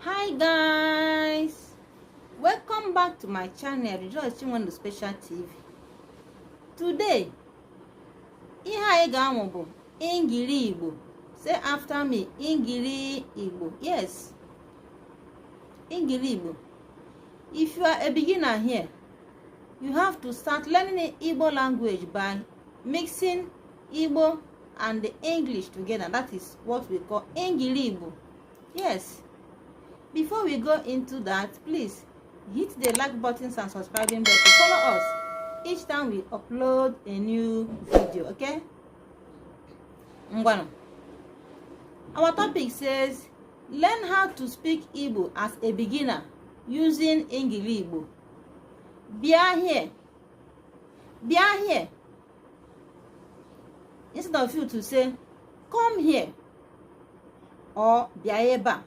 Hi guys, welcome back to my channel Rejoice Chinwendu Special TV. Today ihe anyị ga-amụ bụ Engligbo. Say after me, Engligbo. Yes, Engligbo. If you are a beginner here, you have to start learning the Igbo language by mixing Igbo and the English together. That is what we call Engligbo. Yes. Before we go into that, please hit the like buttons and subscribing button. Follow us each time we upload a new video, okay? Our topic says, learn how to speak Igbo as a beginner using Engligbo. Bia here. Instead of you to say, come here or bia eba.